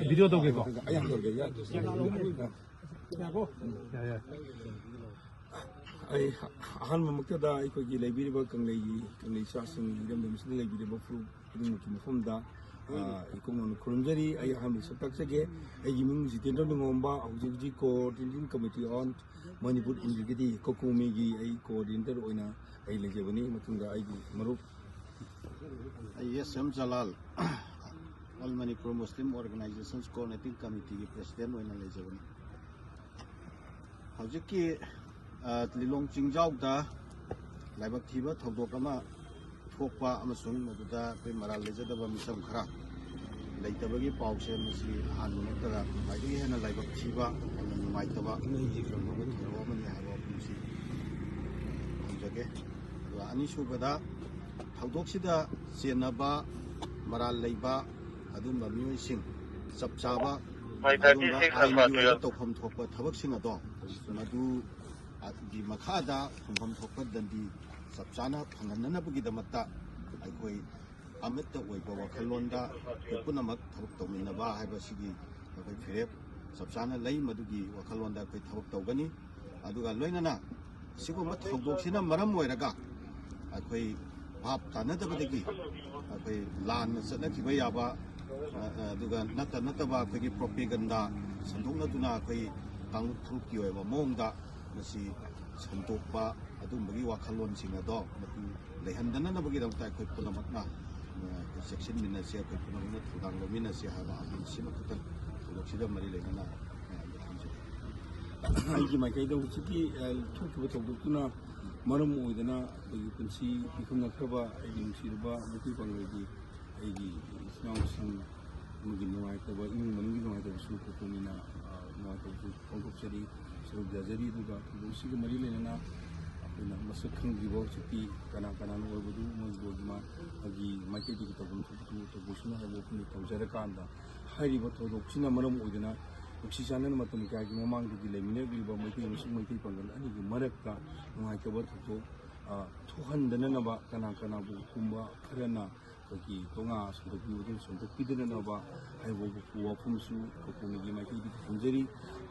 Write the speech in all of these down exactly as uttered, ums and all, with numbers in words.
Video ꯇꯧꯒꯦꯀꯣ꯫ ꯑꯩ ꯍꯥꯟꯅ ꯇꯧꯔꯒꯦ꯫ ꯌꯥꯏ, ꯌꯥꯏ꯫ ꯑꯩ ꯑꯍꯥꯟꯕꯃꯛꯇꯗ ꯑꯩꯈꯣꯏꯒꯤ ꯂꯩꯕꯤꯔꯤꯕ ꯀꯪꯂꯩꯒꯤ, ꯀꯪꯂꯩ ꯏꯆꯥꯁꯤꯡ, ꯏꯔꯝꯗꯝꯁꯤꯗ ꯂꯩꯕꯤꯔꯤꯕ ꯐꯨꯔꯨꯞ ꯈꯨꯗꯤꯡꯃꯛꯀꯤ ꯃꯐꯝꯗ, ꯑ, ꯏꯀꯣꯛ ꯅꯧꯅ ꯈꯨꯔꯨꯝꯖꯔꯤ꯫ ꯑꯩ ꯑꯍꯥꯟꯕꯗ ꯁꯛ ꯇꯥꯛꯆꯒꯦ꯫ ꯑꯩꯒꯤ ꯃꯤꯡ ꯖꯤꯇꯦꯟꯗ꯭ꯔ ꯅꯤꯡꯉꯣꯝꯕ, ꯍꯧꯖꯤꯛ ꯍꯧꯖꯤꯛ Coordinating Committee on Manipur Injustice, ꯀꯣꯀꯣꯃꯤꯒꯤ ꯑꯩ coordinator ꯑꯣꯏꯅ ꯑꯩ ꯂꯩꯖꯕꯅꯤ꯫ ꯃꯇꯨꯡꯗ ꯑꯩꯒꯤ ꯃꯔꯨꯞ ꯑꯩ S M Jalal, All Manipur Muslim Organizations Coordinating Committeeꯒꯤ president ꯑꯣꯏꯅ ꯂꯩꯖꯕꯅꯤ꯫ ꯍꯧꯖꯤꯛꯀꯤ, ꯑ, ꯂꯤꯂꯣꯡ ꯆꯤꯡꯖꯥꯎꯗ ꯂꯥꯏꯕꯛ ꯊꯤꯕ ꯊꯧꯗꯣꯛ ꯑꯃ ꯊꯣꯛꯄ ꯑꯃꯁꯨꯡ ꯃꯗꯨꯗ ꯑꯩꯈꯣꯏ ꯃꯔꯥꯜ ꯂꯩꯖꯗꯕ ꯃꯤꯆꯝ ꯈꯔ ꯂꯩꯇꯕꯒꯤ ꯄꯥꯎꯁꯦ, ꯃꯁꯤ ꯑꯍꯥꯟꯕꯃꯛꯇꯗ ꯈ꯭ꯋꯥꯏꯗꯒꯤ ꯍꯦꯟꯅ ꯂꯥꯏꯕꯛ ꯊꯤꯕ, ꯌꯥꯝꯅ ꯅꯨꯡꯉꯥꯏꯇꯕ ꯊꯧꯗꯣꯛ ꯑꯃꯅꯤ ꯍꯥꯏꯕ ꯋꯥꯐꯝꯁꯤ ꯊꯝꯖꯒꯦ꯫ ꯑꯗꯨꯒ ꯑꯅꯤꯁꯨꯕꯗ, ꯊꯧꯗꯣꯛꯁꯤꯗ ꯆꯦꯟꯅꯕ, ꯃꯔꯥꯜ ꯂꯩꯕ ꯑꯗꯨꯝꯕ ꯃꯤꯑꯣꯏꯁꯤꯡ ꯆꯞ ꯆꯥꯕ ꯑꯗꯨꯝꯕ ꯑꯥꯏꯟꯒꯤ ꯑꯣꯏꯕ ꯇꯧꯐꯝ ꯊꯣꯛꯄ ꯊꯕꯛꯁꯤꯡ ꯑꯗꯣ, ꯃꯗꯨ ꯑꯗꯨꯒꯤ ꯃꯈꯥꯗ ꯐꯪꯐꯝ ꯊꯣꯛꯄ ꯗꯟꯗꯤ ꯆꯞ ꯆꯥꯅ ꯐꯪꯍꯟꯅꯅꯕꯒꯤꯗꯃꯛꯇ ꯑꯩꯈꯣꯏ ꯑꯃꯠꯇ ꯑꯣꯏꯕ ꯋꯥꯈꯜꯂꯣꯟꯗ ꯑꯩꯈꯣꯏ ꯄꯨꯝꯅꯃꯛ ꯊꯕꯛ ꯇꯧꯃꯤꯟꯅꯕ ꯍꯥꯏꯕꯁꯤꯒꯤ ꯑꯩꯈꯣꯏ ꯐꯤꯔꯦꯞ ꯆꯞ ꯆꯥꯅ ꯂꯩ꯫ ꯃꯗꯨꯒꯤ ꯋꯥꯈꯜꯂꯣꯟꯗ ꯑꯩꯈꯣꯏ ꯊꯕꯛ ꯇꯧꯒꯅꯤ꯫ ꯑꯗꯨꯒ ꯂꯣꯏꯅꯅ ꯁꯤꯒꯨꯝꯕ ꯊꯧꯗꯣꯛꯁꯤꯅ ꯃꯔꯝ ꯑꯣꯏꯔꯒ ꯑꯩꯈꯣꯏ ꯚꯥꯞ ꯇꯥꯅꯗꯕꯗꯒꯤ ꯑꯩꯈꯣꯏ ꯂꯥꯟꯅ ꯆꯠꯅꯈꯤꯕ ꯌꯥꯕ, ꯑ, ꯑ, ꯑꯗꯨꯒ ꯅꯠꯇ ꯅꯠꯇꯕ ꯑꯩꯈꯣꯏꯒꯤ propaganda ꯁꯟꯗꯣꯛꯅꯗꯨꯅ ꯑꯩꯈꯣꯏ ꯀꯥꯡꯂꯨꯞ ꯐꯨꯔꯨꯞꯀꯤ ꯑꯣꯏꯕ ꯃꯑꯣꯡꯗ ꯃꯁꯤ ꯁꯟꯗꯣꯛꯄ, ꯑꯗꯨꯝꯕꯒꯤ ꯋꯥꯈꯜꯂꯣꯟꯁꯤꯡ ꯑꯗꯣ ꯃꯇꯨꯡ ꯂꯩꯍꯟꯗꯅꯅꯕꯒꯤꯗꯃꯛꯇ ꯑꯩꯈꯣꯏ ꯄꯨꯝꯅꯃꯛꯅ, ꯑ, ꯑꯩꯈꯣꯏ ꯆꯦꯛꯁꯤꯟꯃꯤꯟꯅꯁꯤ, ꯑꯩꯈꯣꯏ ꯄꯨꯝꯅꯃꯛꯅ ꯊꯧꯗꯥꯡ ꯂꯧꯃꯤꯟꯅꯁꯤ ꯍꯥꯏꯕ ꯑꯍꯨꯝꯁꯤꯃ ꯈꯛꯇꯪ ꯊꯧꯗꯣꯛꯁꯤꯗ ꯃꯔꯤ ꯂꯩꯅꯅ ꯃꯌꯥꯝꯗ ꯊꯝꯖꯒꯦ꯫ ꯑꯩꯒꯤ ꯃꯥꯏꯀꯩꯗ ꯍꯧꯖꯤꯛꯀꯤ, ꯑ, ꯊꯣꯛꯈꯤꯕ ꯊꯧꯗꯣꯛꯇꯨꯅ ꯃꯔꯝ ꯑꯣꯏꯗꯅ ꯑꯩꯈꯣꯏꯒꯤ ꯄꯨꯟꯁꯤ ꯄꯤꯈꯝꯅꯈ꯭ꯔꯕ ꯑꯩꯒꯤ ꯅꯨꯡꯁꯤꯔꯕ ꯃꯩꯇꯩ ꯄꯥꯉꯜꯒꯤ, ꯑꯩꯒꯤ ꯏꯆꯤꯟ ꯏꯅꯥꯎꯁꯤꯡ ꯑꯃꯒꯤ ꯅꯨꯡꯉꯥꯏꯇꯕ, ꯏꯃꯨꯡ ꯃꯅꯨꯡꯒꯤ ꯅꯨꯡꯉꯥꯏꯇꯕꯁꯨ ꯀꯣꯀꯣꯃꯤꯅ, ꯑ, ꯅꯨꯡꯉꯥꯏꯇꯕꯁꯨ ꯐꯣꯡꯗꯣꯛꯆꯔꯤ, ꯁꯔꯨꯛ ꯌꯥꯖꯔꯤ꯫ ꯑꯗꯨꯒ ꯊꯧꯗꯣꯛꯁꯤꯒ ꯃꯔꯤ ꯂꯩꯅꯅ ꯑꯩꯈꯣꯏꯅ ꯃꯁꯛ ꯈꯪꯗ꯭ꯔꯤꯕ ꯍꯧꯖꯤꯛꯇꯤ ꯀꯅꯥ ꯀꯅꯥꯅ ꯑꯣꯏꯕꯗꯨ ꯃꯣꯏꯒꯤ ꯃꯥ-, ꯃꯥꯒꯤ ꯃꯥꯏꯀꯩꯗꯒꯤ ꯇꯧꯐꯝ ꯊꯣꯛꯄꯗꯨ ꯇꯧꯕꯁꯤꯅ ꯍꯥꯏꯕ ꯋꯥꯐꯝꯗꯨ ꯇꯧꯖꯔꯀꯥꯟꯗ, ꯍꯥꯏꯔꯤꯕ ꯊꯧꯗꯣꯛꯁꯤꯅ ꯃꯔꯝ ꯑꯣꯏꯗꯨꯅ ꯅꯨꯡꯁꯤ ꯆꯥꯟꯅꯅ ꯃꯇꯝ ꯀꯌꯥꯒꯤ ꯃꯃꯥꯡꯗꯒꯤ ꯂꯩꯃꯤꯟꯅꯕꯤꯔꯤꯕ ꯃꯩꯇꯩ ꯑꯃꯁꯨꯡ ꯃꯩꯇꯩ ꯄꯥꯡꯒꯜ ꯑꯅꯤꯒꯤ ꯃꯔꯛꯇ ꯅꯨꯡꯉꯥꯏꯇꯕ ꯊꯧꯗꯣꯛ, ꯑ, ꯊꯣꯛꯍꯟꯗꯅꯅꯕ ꯀꯅꯥ ꯀꯅꯥꯕꯨ ꯀꯨꯝꯕ ꯈꯔꯅ ꯑꯩꯈꯣꯏꯒꯤ ꯇꯣꯉꯥ ꯁꯟꯗꯣꯛꯄꯤꯕꯗꯨ ꯁꯟꯗꯣꯛꯄꯤꯗꯅꯅꯕ ꯍꯥꯏꯕ ꯋꯥꯐꯝꯁꯨ ꯀꯣꯀꯣꯃꯤꯒꯤ ꯃꯥꯏꯀꯩꯗꯒꯤ ꯊꯝꯖꯔꯤ꯫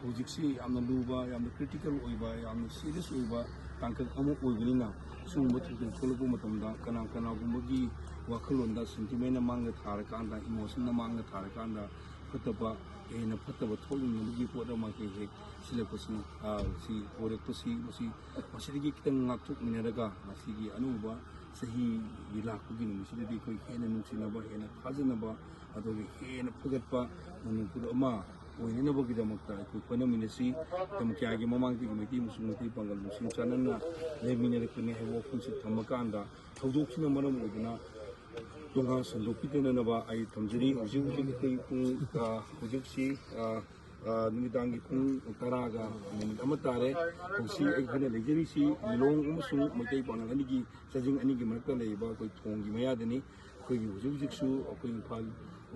ꯍꯧꯖꯤꯛꯁꯤ ꯌꯥꯝꯅ ꯂꯨꯕ, ꯌꯥꯝꯅ ꯀ꯭ꯔꯤꯇꯤꯀꯦꯜ ꯑꯣꯏꯕ, ꯌꯥꯝꯅ ꯁꯤꯔꯤꯌꯁ ꯑꯣꯏꯕ ꯇꯥꯡꯀꯛ ꯑꯃ ꯑꯣꯏꯕꯅꯤꯅ, ꯁꯤꯒꯨꯝꯕ ꯊꯧꯗꯣꯛ ꯊꯣꯛꯂꯛꯄ ꯃꯇꯝꯗ ꯀꯅꯥ ꯀꯅꯥꯒꯨꯝꯕꯒꯤ ꯋꯥꯈꯜꯂꯣꯟꯗ, ꯁꯦꯟꯇꯤꯃꯦꯟꯅ ꯃꯥꯡꯅ ꯊꯥꯔꯀꯥꯟꯗ, ꯏꯃꯣꯁꯟꯅ ꯃꯥꯡꯅ ꯊꯥꯔꯀꯥꯟꯗ ꯐꯠꯇꯕ, ꯍꯦꯟꯅ ꯐꯠꯇꯕ ꯊꯣꯛꯅꯕꯒꯤ ꯄꯣꯠ ꯑꯃ ꯍꯦꯛ ꯍꯦꯛ ꯁꯤꯜꯂꯛꯄꯁꯤ, ꯑ, ꯁꯤ ꯑꯣꯏꯔꯛꯄꯁꯤ, ꯃꯁꯤ, ꯃꯁꯤꯗꯒꯤ ꯈꯤꯇꯪ ꯉꯥꯛꯊꯣꯛꯃꯤꯟꯅꯔꯒ ꯉꯁꯤꯒꯤ ꯑꯅꯧꯕ ꯆꯍꯤꯒꯤ ꯂꯥꯛꯄꯒꯤ ꯅꯨꯃꯤꯠꯁꯤꯗꯗꯤ ꯑꯩꯈꯣꯏ ꯍꯦꯟꯅ ꯅꯨꯡꯁꯤꯅꯕ, ꯍꯦꯟꯅ ꯊꯥꯖꯅꯕ, ꯑꯗꯨꯒ ꯍꯦꯟꯅ ꯐꯒꯠꯄ ꯃꯅꯤꯄꯨꯔ ꯑꯃ ꯑꯣꯏꯅꯅꯕꯒꯤꯗꯃꯛꯇ ꯑꯩꯈꯣꯏ ꯍꯣꯠꯅꯃꯤꯟꯅꯁꯤ꯫ ꯃꯇꯝ ꯀꯌꯥꯒꯤ ꯃꯃꯥꯡꯗꯒꯤ ꯃꯩꯇꯩ ꯑꯃꯁꯨꯡ ꯃꯩꯇꯩ ꯄꯥꯡꯒꯜ ꯅꯨꯡꯁꯤ ꯆꯥꯟꯅꯅ ꯂꯩꯃꯤꯟꯅꯔꯛꯄꯅꯤ ꯍꯥꯏꯕ ꯋꯥꯐꯝꯁꯤ ꯊꯝꯃꯀꯥꯟꯗ, ꯊꯧꯗꯣꯛꯁꯤꯅ ꯃꯔꯝ ꯑꯣꯏꯗꯨꯅ ꯇꯣꯉꯥꯟ ꯁꯟꯗꯣꯛꯄꯤꯗꯅꯅꯕ ꯑꯩ ꯊꯝꯖꯔꯤ꯫ ꯍꯧꯖꯤꯛ ꯍꯧꯖꯤꯛ ꯑꯩꯈꯣꯏ ꯄꯨꯡ, ꯑ, ꯍꯧꯖꯤꯛꯁꯤ, ꯑ, ꯑ, ꯅꯨꯃꯤꯗꯥꯡꯒꯤ ꯄꯨꯡ ꯇꯔꯥꯒ ꯃꯤꯅꯤꯠ ꯑꯃ ꯇꯥꯔꯦ꯫ ꯍꯧꯖꯤꯛ ꯑꯩꯈꯣꯏꯅ ꯂꯩꯖꯔꯤꯁꯤ ꯂꯤꯂꯣꯡ ꯑꯃꯁꯨꯡ ꯃꯩꯇꯩ ꯄꯥꯡꯒꯜ ꯑꯅꯤꯒꯤ ꯆꯥꯖꯤꯡ ꯑꯅꯤꯒꯤ ꯃꯔꯛꯇ ꯂꯩꯔꯤꯕ ꯑꯩꯈꯣꯏ ꯊꯣꯡꯒꯤ ꯃꯌꯥꯗꯅꯤ꯫ ꯑꯩꯈꯣꯏꯒꯤ ꯍꯧꯖꯤꯛ ꯍꯧꯖꯤꯛꯁꯨ ꯑꯩꯈꯣꯏ ꯏꯝꯐꯥꯜ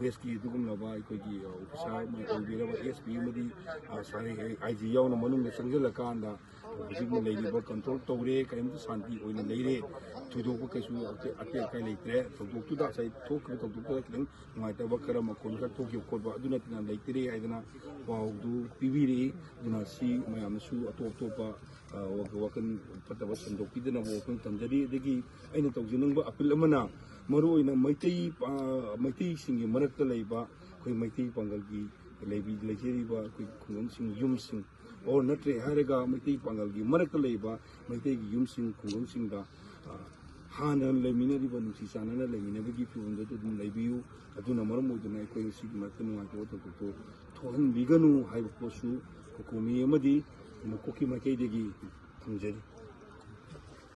ꯋꯦꯁꯀꯤ ꯑꯗꯨꯒꯨꯝꯂꯕ ꯑꯩꯈꯣꯏꯒꯤ, ꯑ, ꯑꯣꯐꯤꯁꯥꯔ ꯑꯃ ꯑꯣꯏꯕꯤꯔꯕ ꯑꯦꯁ ꯄꯤ ꯑꯃꯗꯤ, ꯑ, ꯁꯥꯔ ꯑꯥꯏ ꯖꯤ ꯌꯥꯎꯅ ꯃꯅꯨꯡꯗ ꯆꯪꯁꯤꯜꯂꯀꯥꯟꯗ ꯍꯧꯖꯤꯛꯅ ꯂꯩꯔꯤꯕ ꯀꯟꯇ꯭ꯔꯣꯜ ꯇꯧꯔꯦ, ꯀꯔꯤꯝꯇ ꯁꯥꯟꯇꯤ ꯑꯣꯏꯅ ꯂꯩꯔꯦ, ꯊꯣꯏꯗꯣꯛꯄ ꯀꯩꯁꯨ ꯑꯇꯦꯛ ꯑꯇꯦꯛ ꯑꯀꯥꯏ ꯂꯩꯇ꯭ꯔꯦ꯫ ꯊꯧꯗꯣꯛꯇꯨꯗ ꯉꯁꯥꯏ ꯊꯣꯛꯈꯤꯕ ꯊꯧꯗꯣꯛꯇꯨꯗ ꯈꯤꯇꯪ ꯅꯨꯡꯉꯥꯏꯇꯕ ꯈꯔ ꯃꯈꯣꯟ ꯈꯔ ꯊꯣꯛꯈꯤꯕ ꯈꯣꯠꯄ ꯑꯗꯨ ꯅꯠꯇꯅ ꯂꯩꯇ꯭ꯔꯦ ꯍꯥꯏꯗꯅ ꯄꯥꯎꯗꯨ ꯄꯤꯕꯤꯔꯛꯏ꯫ ꯑꯗꯨꯅ ꯁꯤ ꯃꯌꯥꯝꯅꯁꯨ ꯑꯇꯣꯞ ꯑꯇꯣꯞꯄ, ꯑ, ꯋꯥ-, ꯋꯥꯈꯜ ꯐꯠꯇꯕ ꯁꯟꯗꯣꯛꯄꯤꯗꯅꯕ ꯋꯥꯐꯝ ꯊꯝꯖꯔꯤ꯫ ꯑꯗꯒꯤ ꯑꯩꯅ ꯇꯧꯖꯅꯤꯡꯕ ꯑꯄꯤꯜ ꯑꯃꯅ, ꯃꯔꯨꯑꯣꯏꯅ ꯃꯩꯇꯩ, ꯑ, ꯃꯩꯇꯩꯁꯤꯡꯒꯤ ꯃꯔꯛꯇ ꯂꯩꯕ ꯑꯩꯈꯣꯏ ꯃꯩꯇꯩ ꯄꯥꯡꯒꯜꯒꯤ ꯂꯩꯕꯤ-, ꯂꯩꯖꯔꯤꯕ ꯑꯩꯈꯣꯏ ꯈꯨꯡꯒꯪꯁꯤꯡ, ꯌꯨꯝꯁꯤꯡ, ꯑꯣꯔ ꯅꯠꯇ꯭ꯔꯦ ꯍꯥꯏꯔꯒ ꯃꯩꯇꯩ ꯄꯥꯡꯒꯜꯒꯤ ꯃꯔꯛꯇ ꯂꯩꯕ ꯃꯩꯇꯩꯒꯤ ꯌꯨꯝꯁꯤꯡ, ꯈꯨꯡꯒꯪꯁꯤꯡꯗ, ꯑ, ꯍꯥꯟꯅ ꯂꯩꯃꯤꯟꯅꯔꯤꯕ ꯅꯨꯡꯁꯤ ꯆꯥꯟꯅꯅ ꯂꯩꯃꯤꯟꯅꯕꯒꯤ ꯐꯤꯕꯝꯗꯨꯗ ꯑꯗꯨꯝ ꯂꯩꯕꯤꯌꯨ꯫ ꯑꯗꯨꯅ ꯃꯔꯝ ꯑꯣꯏꯗꯨꯅ ꯑꯩꯈꯣꯏ ꯁꯤꯒꯤ ꯃꯔꯛꯇ ꯅꯨꯡꯉꯥꯏꯇꯕ ꯊꯧꯗꯣꯛꯇꯨ ꯊꯣꯛꯍꯟꯕꯤꯒꯅꯨ ꯍꯥꯏꯕ ꯄꯣꯠꯁꯨ ꯀꯣꯀꯣꯃꯤ ꯑꯃꯗꯤ ꯀꯣꯀꯤ ꯃꯥꯏꯀꯩꯗꯒꯤ ꯊꯝꯖꯔꯤ꯫